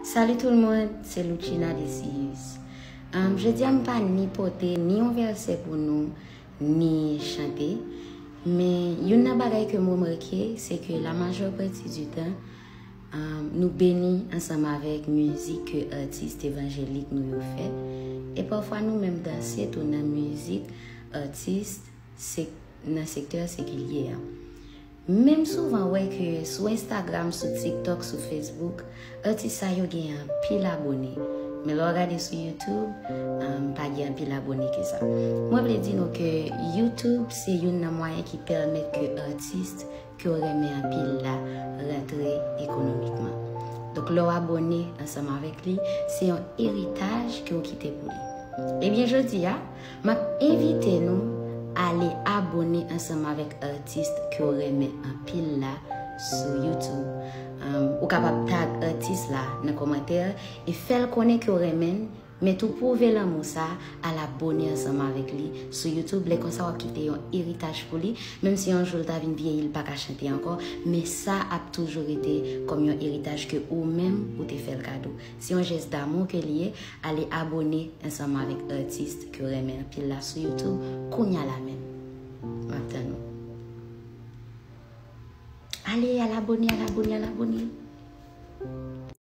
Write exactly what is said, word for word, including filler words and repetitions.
Salut tout le monde, c'est Lucina Decius. Um, jodi a m pa ni pote ni yon vèsè pou nou, ni chante. Men youn nan bagay ke m remake, se ke la majeure partie du temps, um, nou beni ansanm avèk mizik ke atis evanjelik nou yo fè. E pafwa nou menm danse tou nan mizik atis sek- nan sektè sekilye a. Menm souvan wè ke sou Instagram, sou TikTok, sou Facebook, atis sa yo gen anpil abone. Men lè w gade sou YouTube, um, pa gen anpil abone ke sa. Mwen vle di nou ke YouTube se youn nan mwayen ki pèmèt ke atis ke w renmen anpil la rantre ekonomikman. Donk lè w abone ansanm avèk li, se yon eritaj ke w kite pou li. Ebyen jodi a, m ap envite nou ale abone ansanm avèk atis ke w renmen anpil la sou YouTube. Um, ou kapab tag atis la nan kòmantè e fè l konnen ke w renmen l, men tou pwouve lanmou sa, al abone ansanm avèk li sou YouTube. Lè konsa w ap kite yon eritaj pou li, menm si yon jou l ta vin vyeyi, l pa ka chante ankò, men sa ap toujou rete kòm yon eritaj ke ou menm ou te fè l kado. Se yon jès damou ke li ye. Ale abone ansanm avèk atis ke w renmen anpil la sou YouTube kounya la menm. M ap tann ou. Ale, al abone, al abone, al abone.